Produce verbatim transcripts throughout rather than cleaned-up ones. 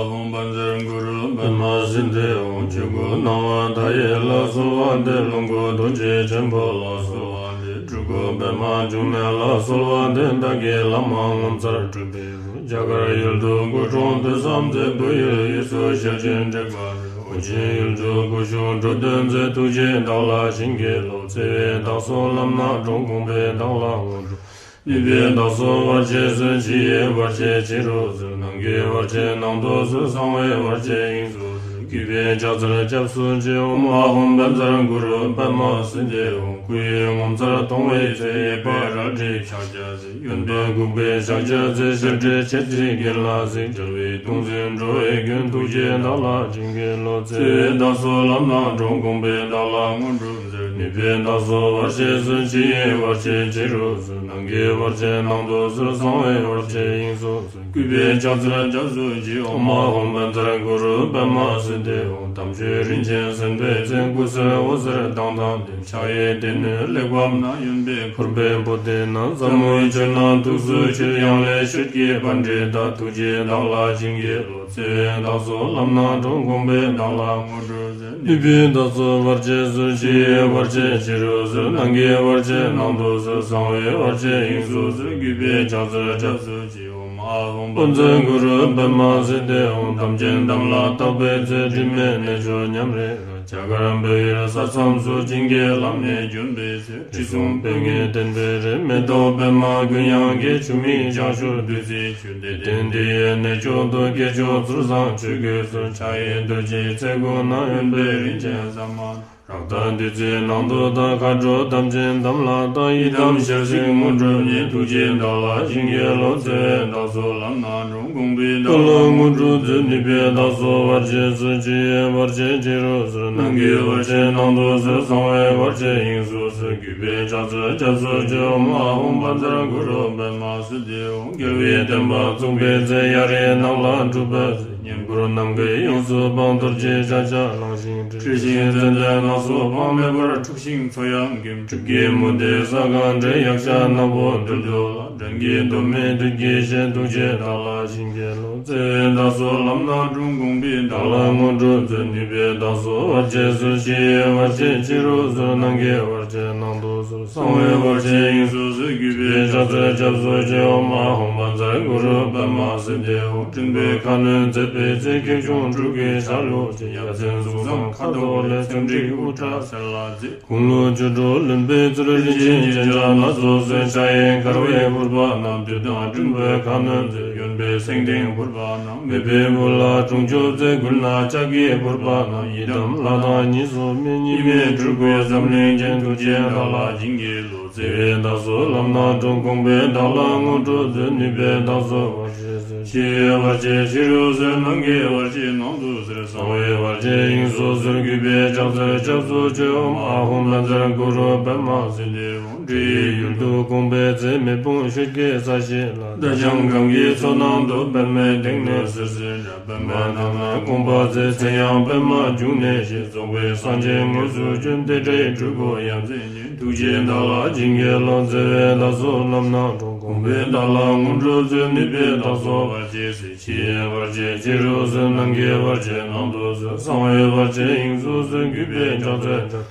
ཨོཾ་བཛྲ་གུ་རུ་པདྨ་སིདྡྷི་ཧཱུྃ། ཆོས་སྐུ་སྣང་བ་མཐའ་ཡས་ལ་གསོལ་བ་འདེབས། ལོངས་སྐུ་རྡོ་རྗེ་ཆེན་པོ་ལ་གསོལ་བ་འདེབས། སྤྲུལ་སྐུ་པདྨ་འབྱུང་གནས་ལ་གསོལ་བ་འདེབས། བདག་གི་བླ་མ་ངོ་མཚར་སྤྲུལ་པའི་རྒྱ་གར་ཡུལ་དུ་སྐུ་འཁྲུངས། དུས་གསུམ་མཛད་བོད་ཡུལ་དབུས་སུ་ཞལ་བྱོན་དྲེགས་པ་རེད། ཨོ་རྒྱན་ཡུལ་དུ་སྐུ་བཞུགས་འགྲོ་དོན་མཛད། ཐུགས་རྗེས་བདག་ལ་བྱིན་གྱིས་རློབས། བརྩེ་བས་བདག་སོགས་ལམ་སྣ་དྲོངས། དགོངས་པས་བདག་ལ་དངོས་གྲུབ། ནུས་པས་བདག་སོགས་བར་ཆད་སོལ། ཕྱི་ཡི་བར་ཆད་ཕྱི་རུ་སོལ། ནང་གི་བར་ཆད་ནང་དུ་སོལ། གསང་བའི་བར་ཆད་དབྱིངས་སུ་སོལ། གུས་པས་ཕྱག་འཚལ་སྐྱབས་སུ་མཆི། ཨོཾ་ཨཱཿཧཱུྃ་བཛྲ་གུ་རུ་པདྨ་སིདྡྷི་ཧཱུྃ། སྐུ་ཡི་ངོ་མཚར་མཐོང་བའི་ཚེ། གཡས་པས་རལ་གྲི་ཕྱག་རྒྱ། གཡོན་པས་འགུགས་པའི་ཕྱག་རྒྱ་མཛད། ཞལ་བགྲད་མཆེ་གཙིགས་གྱེན་ལ་གཟིགས། དཔྲལ་བའི་གདུང་འཛིན་འགྲོ་བའི་མགོན། ཐུགས་རྗེས་བདག་ལ་བྱིན་གྱིས་རློབས། བརྩེ་བས་བདག་སོགས་ལམ་སྣ་དྲོངས། དགོངས་པས་བདག་ལ་དངོས་གྲུབ་མཛད། ནུས་པས་བདག་སོགས་བར་ཆད་སོལ། ཕྱི་ཡི་བར་ཆད་ཕྱི་རུ་སོལ། ནང་གི་བར་ཆད་ནང་དུ་སོལ། གསང་བའི་བར་ཆད་དབྱིངས་སུ་སོལ། གུས་པས་ཕྱག་འཚལ་སྐྱབས་སུ་མཆི། ཨོཾ་ཨཱཿཧཱུྃ་བཛྲ་གུ་རུ་པདྨ་སིདྡྷི་ཧཱུྃ། དམ་ཆོས་རིན་ཆེན་སེམས་དཔའི་རྩལ། སྐུ་གསལ་འོད་ཟེར་མདངས་དང་ལྡན། ཕྱག་གཡས་སྡེ་སྣོད་གླེགས་བམ་བསྣམས། གཡོན་པས་ཕུར་པའི་པུ་སྟི་བསྣམས། ཟབ་མོའི་ཆོས་རྣམས་ཐུགས་སུ་ཆུད། དབྱངས་ལས་ཆོས་ཀྱི་པཎྜི་ཏ། ཐུགས་རྗེས་བདག་ལ་བྱིན་གྱིས་རློབས། བརྩེ་བས་བདག་སོགས་ལམ་སྣ་དྲོངས། དགོངས་པས་བདག་ལ་དངོས་གྲུབ་མཛད། ནུས་པས་བདག་སོགས་བར་ཆད་སོལ། ཕྱི་ཡི་བར་ཆད་ཕྱི་རུ་སོལ། ནང་གི་བར་ཆད་ནང་དུ་སོལ། གསང་བའི་བར་ཆད་དབྱིངས་སུ་སོལ། གུས་པས་ཕྱག་འཚལ་སྐྱབས་སུ་མཆི། ཨོཾ་ཨཱཿཧཱུྃ་བཛྲ་གུ་རུ་པདྨ་སིདྡྷི་ཧཱུྃ། དམ་ཅན་དམ་ལ་བཏགས་པའི་ཚེ། དྲི་མེད་གནས་མཆོག་ཉམས་རེ་རེ། རྒྱ་གར་བོད་ཡུལ་ས་མཚམས་སུ། བྱིན་གྱིས་བརླབས་ནས་བྱོན་པའི་ཚེ། དྲི་བསུང་སྤོས་ངད་ལྡན་པའི་རི། མེ་ཏོག་པདྨ་ཀུན་དབྱངས་ཀྱི། ཆུ་མིག་ལྗང་བཞུ་བདུད་རྩིའི་ཆུ། བདེ་ལྡན་འདི་ཡི་གནས་མཆོག་ཏུ། སྐྱེས་མཆོག་ཚུལ་བཟང་ཆོས་གོས་གསོལ། ཕྱག་གཡས་རྡོ་རྗེའི་ཚལ་སྒོ་ན། གཡོན་པས་རིན་ཆེན་ཟ་མ་ཏ། རཀྟ་བདུད་རྩི་ནང་དུ་དག། མཁའ་འགྲོ་དམ་ཅན་དམ་ལ་བཏགས། ཡི་དམ་ཞལ་གཟིགས་དངོས་གྲུབ་བརྙེས། ཐུགས་རྗེས་བདག་ལ་བྱིན་གྱིས་རློབས། བརྩེ་བས་བདག་སོགས་ལམ་སྣ་དྲོངས། དགོངས་པས་བདག་ལ་དངོས་གྲུབ་མཛད། ནུས་པས་བདག་སོགས་བར་ཆད་སོལ། ཕྱི་ཡི་བར་ཆད་ཕྱི་རུ་སོལ། ནང་གི་བར་ཆད་ནང་དུ་སོལ། གསང་བའི་བར་ཆད་དབྱིངས་སུ་སོལ། གུས་པས་ཕྱག་འཚལ་སྐྱབས་སུ་མཆི། ཨོཾ་ཨཱཿཧཱུྃ་བཛྲ་གུ་རུ་པདྨ་སིདྡྷི་ཧཱུྃ། རྒྱལ་བའི་བསྟན་པ་བཙུགས་པའི་ཚེ། གཡའ་རིའི་ནགས་ལ་སྒྲུབ་པའི་ཚེ། བསྙེན་ཕུར་ནམ་མཁའི་དབྱིངས་སུ་འཕངས། རྡོ་རྗེ་ལྕགས་བྱ་ལངས་ཤིང་བྲོས། ཁྲོས་ཤིང་ཙན་དན་ནགས་སུ་འཕངས། མེ་འབར་འཁྲུགས་ཤིང་མཚོ་ཡང་འགེམས། སྲིབ་ཀྱི་མུ་སྟེགས་ས་གང་བསྒྲལ། ཡཀྴ་ནག་པོ་རྡུལ་དུ་བརླག་འགྲན་གྱི་དོ་མེད་བདུད་ཀྱི་གཤེད། ཐུགས་རྗེས་བདག་ལ་བྱིན་གྱིས་རློབས། བརྩེ་བས་བདག་སོགས་ལམ་སྣ་དྲོངས། དགོངས་པས་བདག་ལ་དངོས་གྲུབ་མཛད། ནུས་པས་བདག་སོགས་བར་ཆད་སོལ། ཕྱི་ཡི་བར་ཆད་ཕྱི་རུ་སོལ། ནང་གི་བར་ཆད་ནང་དུ་སོལ། གསང་བའི་བར་ཆད་དབྱིངས་སུ་སོལ། གུས་པས་ཕྱག་འཚལ་སྐྱབས་སུ་མཆི། ཨོཾ་ཨཱཿཧཱུྃ་བཛྲ་གུ་རུ་པདྨ་སིདྡྷི་ཧཱུྃ། འགྲེང་བུའི་ཁ་གནོན་མཛད་པའི་ཚེ། ཁེགས་ཆུང་འབྲུག་གི་ཆ་ལུགས་ཅན། ཡ་མཚན་གཟུགས་བཟང་ཁ་དོག་ལེགས། ཚེམས་འགྲིག་དབུ་སྐྲ་སེར་ལ་མཛེས། དགུང་ལོ་བཅུ་དྲུག་ལོན་པའི་ཚེ། རིན་ཆེན་རྒྱན་ཆ་སྣ་ཚོགས་གསོལ། ཕྱག་གཡས་འཁར་བའི་ཕུར་པ་བསྣམས། བདུད་དང་འགྲེང་བུའི་ཁ་གནོན་མཛད། གཡོན་པས་སེང་ལྡེང་ཕུར་པ་བསྣམས། མེས་པོའི་བུ་ལ་སྲུང་སྐྱོབ་མཛད། མགུལ་ན་ལྕགས་ཀྱི་ཕུར་པ་བསྣམས། ཡི་དམ་ལྷ་དང་གཉིས་སུ་མེད། གཉིས་མེད་སྤྲུལ་སྐུའི་འཛམ་གླིང་རྒྱན། ཐུགས་རྗེས་བདག་ལ་བྱིན་གྱིས་རློབས། བརྩེ་བས་བདག་སོགས་ལམ་སྣ་དྲོངས། དགོངས་པས་བདག་ལ་དངོས་གྲུབ་མཛོད། ནུས་པས་བདག་སོགས་བར་ཆད་སོལ། ཕྱི་ཡི་བར་ཆད་ཕྱི་རུ་སོལ། ནང་གི་བར་ཆད་ནང་དུ་སོལ། གསང་བའི་བར་ཆད་དབྱིངས་སུ་སོལ། གུས་པས་ཕྱག་འཚལ་སྐྱབས་སུ་མཆི། ཨོཾ་ཨཱཿཧཱུྃ་བཛྲ་གུ་རུ་པདྨ་སིདྡྷི་ཧཱུྃ། འདྲེ་ཡི་ཡུལ་དུ་དགོངས་པའི་ཚེ། མེ་དཔུང་ཤོད་ཀྱི་ས་གཞི་ལ། མདའ་རྒྱང་གང་གི་མཚོ་ནང་དུ། པདྨའི་སྡེ་སྣོད་སིལ་སིལ་འདྲ། པདྨ་རྣམས་ལ་དགོངས་པ་མཛད། མཚན་ཡང་པདྨ་འབྱུང་གནས་ཞེས། རྫོགས་པའི་སངས་རྒྱས་དངོས་སུ་བྱོན། བདེ་དྲེགས་སྤྲུལ་སྐུ་ཡ་མཚན་ཅན། ཐུགས་རྗེས་བདག་ལ་བྱིན་གྱིས་རློབས། བརྩེ་བས་བདག་སོགས་ལམ་སྣ་དྲོངས། དགོངས་པས་བདག་ལ་དངོས་གྲུབ་མཛོད། ནུས་པས་བདག་སོགས་བར་ཆད་སེལ། ཕྱི་ཡི་བར་ཆད་ཕྱི་རུ་སེལ། ནང་གི་བར་ཆད་ནང་དུ་སེལ། གསང་བའི་བར་ཆད་དབྱིངས་སུ་སེལ། གུས་པས་ཕྱག་འཚལ་ཕྱག་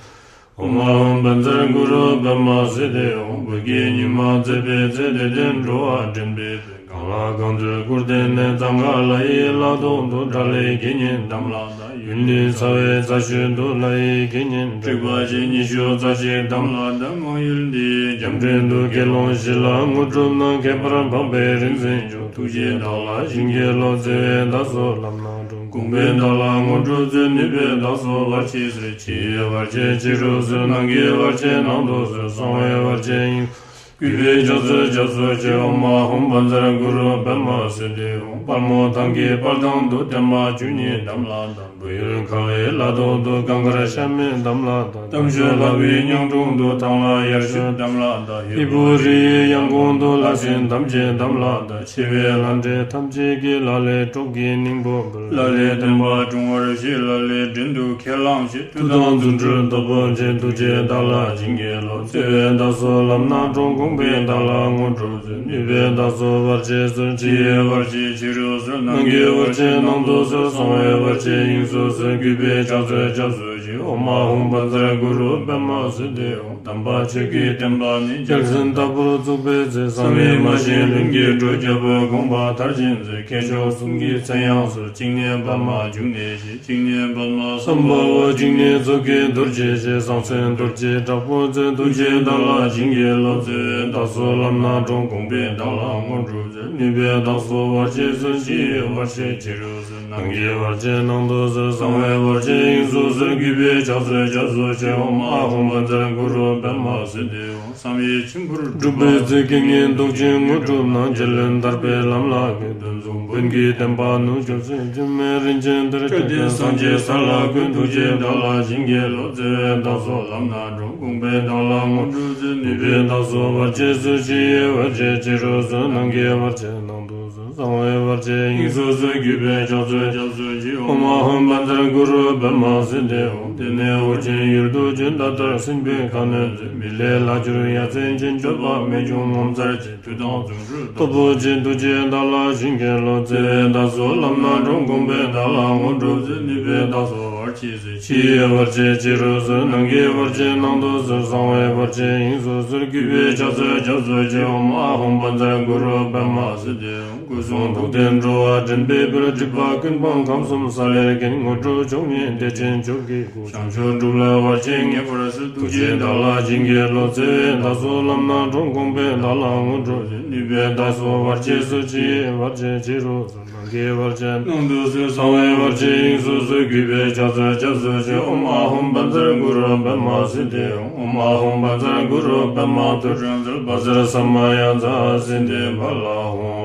ཨོཾ་ཨཱཿཧཱུྃ་བཛྲ་གུ་རུ་པདྨ་སིདྡྷི་ཧཱུྃ། བོད་ཀྱི་ཉི་མ་མཛད་པའི་ཚེ། བདེ་ལྡན་འགྲོ་བ་འདྲེན་པའི་དཔལ། གང་ལ་གང་འདུལ་སྐུར་བསྟན་ནས། གཙང་ཁ་ལ་ཡི་ལ་ཐོག་ཏུ། དགྲ་ལྷའི་དགེ་བསྙེན་དམ་ལ་བཏགས། ཡུལ་ནི་ཚ་བའི་རྩྭ་ཤོད་དུ། ལྷ་ཡི་དགེ་བསྙེན་དྲེགས་པ་ཅན། ཉི་ཤུ་རྩ་གཅིག་དམ་ལ་བཏགས། མང་ཡུལ་འདི་ཡི་རྒྱ་འདྲེན་དུ། དགེ་སློང་བཞི་ལ་དངོས་གྲུབ་གནང་། ཁྱད་པར་འཕགས་པའི་རིག་འཛིན་མཆོག། ཐུགས་རྗེས་བདག་ལ་བྱིན་གྱིས་རློབས། བརྩེ་བས་བདག་སོགས་ལམ་སྣ་དྲོངས། དགོངས་པས་བདག་ལ་དངོས་གྲུབ་མཛོད། ནུས་པས་བདག་སོགས་བར་ཆད་སེལ། ཕྱི་ཡི་བར་ཆད་ཕྱི་རུ་སེལ། ནང་གི་བར་ཆད་ནང་དུ་སེལ། གསང་བའི་བར་ཆད་དབྱིངས། གུས་པས་ཕྱག་འཚལ་སྐྱབས་སུ་མཆི། ཨོཾ་ཨཱཿཧཱུྃ་བཛྲ་གུ་རུ་པདྨ་སིདྡྷི་ཧཱུྃ། དཔལ་མོ་ཐང་གི་དཔལ་ཐང་དུ། བརྟན་མ་བཅུ་གཉིས་དམ་ལ་བཏགས། བོད་ཡུལ་ཁ་བའི་ལ་ཐོག་ཏུ། གངས་དཀར་ཤ་མེད་དམ་ལ་བཏགས། གཏམ་ཆོས་ལྷ་བུའི་སྙིང་དྲུང་དུ། ཐང་ལྷ་ཡར་ཞུད་དམ་ལ་བཏགས། ཧི་པོ་རི་ཡི་ཡང་གོང་དུ། ལྷ་སྲིན་ཐམས་ཅད་དམ་ལ་བཏགས། ཆེ་བའི་ལྷ་འདྲེ་ཐམས་ཅད་ཀྱིས། ལ་ལས་སྲོག་གི་སྙིང་པོ་འབུལ། ལ་ལས་བསྟན་པ་སྲུང་བར་བྱེད། ལ་ལས་བྲན་དུ་ཁས་བླངས་བྱེད། མཐུ་དང་རྫུ་འཕྲུལ་སྟོབས་པོ་ཆེ། ཐུགས་རྗེས་བདག་ལ་བྱིན་གྱིས་རློབས། བརྩེ་བས་བདག་སོགས་ལམ་སྣ་དྲོངས། དགོངས་པས་བདག་ལ་དངོས་གྲུབ་སྩོལ། ནུས་པས་བདག་སོགས་བར་ཆད་སོལ། ཕྱི་ཡི་བར་ཆད་ཕྱི་རུ་སོལ། ནང་གི་བར་ཆད་ནང་དུ་སོལ། གསང་བའི་བར་ཆད་དབྱིངས་སུ་སོལ། གུས་པས་ཕྱག་འཚལ་སྐྱབས་སུ་མཆི། ཨོཾ་ཨཱཿཧཱུྃ་བཛྲ་གུ་རུ་པདྨ་སིདྡྷི་ཧཱུྃ། དམ་པ་ཆོས་ཀྱི་བསྟན་པ་ནི། རྒྱལ་མཚན་ལྟ་བུར་བཙུགས་པའི་ཚེ། བསམ་ཡས་མ་བཞེངས་ལྷུན་གྱིས་གྲུབ། རྒྱལ་པོའི་དགོངས་པ་མཐར་ཕྱིན་མཛོད། མཁས་མཆོག་གསུམ་གྱི་མཚན་ཡང་གསོལ། གཅིག་ནས་པདྨ་འབྱུང་གནས་ཞེས། གཅིག་ནས་པདྨ་སམྦྷ་ཝ། གཅིག་ནས་མཛོད་དཀྱིལ་རྡོ་རྗེ་ཞེས། གསང་མཚན་རྡོ་རྗེ་དྲག་པོ་མཛོད། ཐུགས་རྗེས་བདག་ལ་བྱིན་གྱིས་རློབས། བརྩེ་བས་བདག་སོགས་ལམ་སྣ་དྲོངས། དགོངས་པས་བདག་ལ་དངོས་གྲུབ་སྩོལ། ནུས་པས་བདག་སོགས་བར་ཆད་སོལ། ཕྱི་ཡི་བར་ཆད་ཕྱི་རུ་སོལ། ནང་གི་བར་ཆད་ནང་དུ་སོལ། གསང་བའི་བར་ཆད་དབྱིངས་སུ་སོལ། གུས་པས་ཕྱག་འཚལ་སྐྱབས་སུ་མཆི། ཨོཾ་ཨཱཿཧཱུྃ་བཛྲ་གུ་རུ་པདྨ་སིདྡྷི་ཧཱུྃ། བསམ་ཡས་མཆིམས་ཕུར་སྒྲུབ་པའི་ཚེ། རྐྱེན་ངན་སྡུག་ཅན་དངོས་གྲུབ་གནང་། རྗེ་བློན་ཐར་པའི་ལམ་ལ་བཀོད། གདོན་གཟུགས་བོན་གྱི་བསྟན་པ་ནུབ། སྐྱོབ་སེམས་སྒྱུ་མའི་རིན་ཆེན་གཏེར། སྐྱོབ་དེ་སངས་རྒྱས་ས་ལ་བཀོད། ཐུགས་རྗེས་བདག་ལ་བྱིན་གྱིས་རློབས། བརྩེ་བས་བདག་སོགས་ལམ་སྣ་དྲོངས། དགོངས་པས་བདག་ལ་དངོས་གྲུབ་སྩོལ། ནུས་པས་བདག་སོགས་བར་ཆད་སོལ། ཕྱི་ཡི་བར་ཆད་ཕྱི་རུ་སོལ། ནང་གི་བར་ཆད་ནང་དུ་སོལ། གསང་བའི་བར་ཆད་དབྱིངས་སུ་སོལ། གུས་པས་ཕྱག་འཚལ་སྐྱབས་སུ་མཆི། ཨོཾ་ཨཱཿཧཱུྃ་བཛྲ་གུ་རུ་པདྨ་སིདྡྷི་ཧཱུྃ། དེ་ནས་ཨོ་རྒྱན་ཡུལ་དུ་བྱོན། ད་ལྟར་སྲིད་པའི་ཁ་གནོན་མཛད། མི་ལས་ལྷག་གྱུར་ཡ་མཚན་ཅན། སྤྱོད་པ་རྨད་བྱུང་ངོ་མཚར་ཅན། མཐུ་དང་བརྩོན་འགྲུས་སྟོབས་པོ་ཆེ། ཐུགས་རྗེས་བདག་ལ་བྱིན་གྱིས་རློབས། བརྩེ་བས་བདག་སོགས་ལམ་སྣ་དྲོངས། དགོངས་པས་བདག་ལ་དངོས་གྲུབ་སྩོལ། ནུས་པས་བདག་སོགས་བར་ཆད་སོལ། ཕྱི་ཡི་བར་ཆད་ཕྱི་རུ་སོལ། ནང་གི་བར་ཆད་ནང་དུ་སོལ། གསང་བའི་བར་ཆད་དབྱིངས་སུ་སོལ། གུས་པས་ཕྱག་འཚལ་སྐྱབས་སུ་མཆི། ཨོཾ་ཨཱཿཧཱུྃ་བཛྲ་གུ་རུ་པདྨ་སིདྡྷི་ཧཱུྃ། སྐུ་གསུང་ཐུགས་ལྡན་འགྲོ་བ་འདྲེན་པའི་དཔལ། སྒྲིབ་པ་ཀུན་སྤངས་ཁམས་གསུམ་ས་ལེར་མཁྱེན། དངོས་གྲུབ་མཆོག་བརྙེས་བདེ་ཆེན་མཆོག་གི་སྐུ། བྱང་ཆུབ་སྒྲུབ་ལ་བར་ཆད་ངེས་པར་སེལ། ཐུགས་རྗེས་བདག་ལ་བྱིན་གྱིས་རློབས། བརྩེ་བས་བདག་སོགས་ལམ་སྣ་དྲོངས། དགོངས་པས་བདག་ལ་དངོས་གྲུབ་སྩོལ། ནུས་པས་བདག་སོགས་བར་ཆད་སོལ། ཕྱི་ཡི་བར་ཆད་ཕྱི་རུ་སོལ། ནང་གི་བར་ཆད་ནང་དུ་སོལ། གསང་བའི་བར་ཆད་དབྱིངས་སུ་སོལ། གུས་པས་ཕྱག་འཚལ་སྐྱབས་སུ་མཆི། ཨོཾ་ཨཱཿཧཱུྃ་བཛྲ་གུ་རུ་པདྨ་སིདྡྷི་ཧཱུྃ། ཨོཾ་ཨཱཿཧཱུྃ་བཛྲ་གུ་རུ་པདྨ་ཐོད་ཕྲེང་རྩལ། བཛྲ་ས་མ་ཡ་ཛཿསིདྡྷི་ཕ་ལ་ཧཱུྃ།